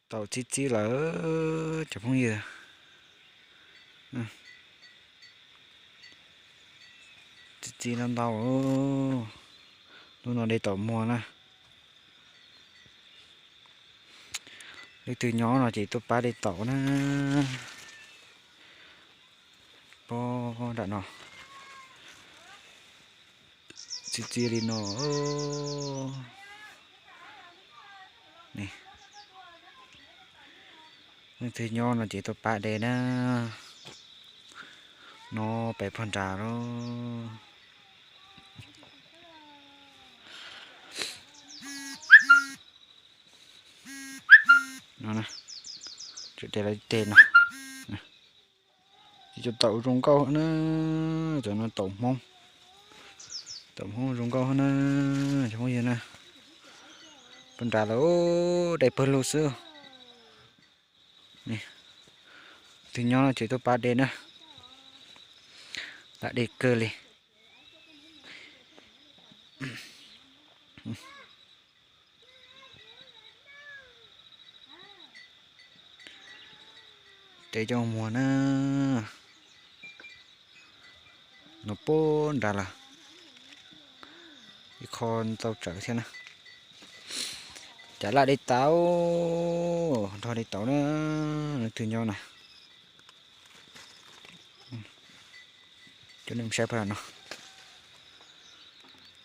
Taum txi txiv lawm cov phooj ywg. Txi txiv ntau ntau. Lub no de taum muag na. Leej twg nyob no ces tuaj pab de taum na. Pob nram no. Txi txiv li no. Leej twg nyob no ces tuaj pab de na. No pem pog nrad lawm. No, tseem de lawv tej no. Ces cov taum zoo nkauj na, cov no taum Hmoob. Taum Hmoob zoo nkauj na, cov Hmoob yawg na. Pog nrad lawm, de pawg lug xwb. Twg nyob no ces tuaj pab de na. Lam de kawg li. Tej coj muag na. No pob nrad lawm. Ib qho ntau tsawv thiab na. Cav laj de tau, nrog de tau na. Leej twg nyob na. Coj nej mus saib pab no.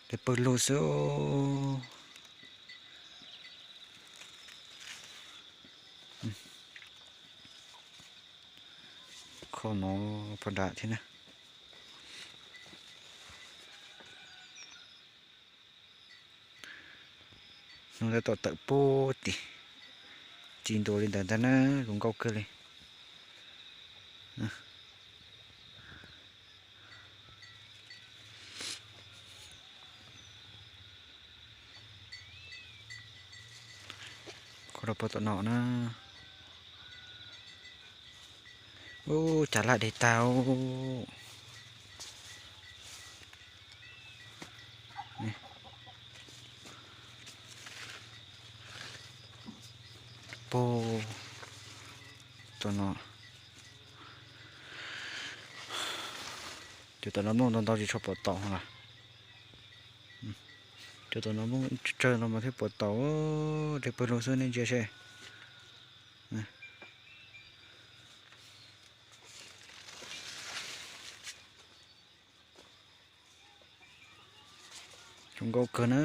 De pawg lug xwb. Qho no pog nrad thiab na. Hnub tab tom tawm puag tim, ci ntua li ntawd ntag na, zoo nkauj kawg li. Qhov rau puag tom no na. Ub, cav laj de tau. Puag tom no. Cov tom no nplooj ntau ntau tsis tshua pom taum lawm. Cov tom no nplooj tsawg no mas thiaj pom taum, de pawg lug xwb nej ntsia seb. Zoo nkauj kawg na.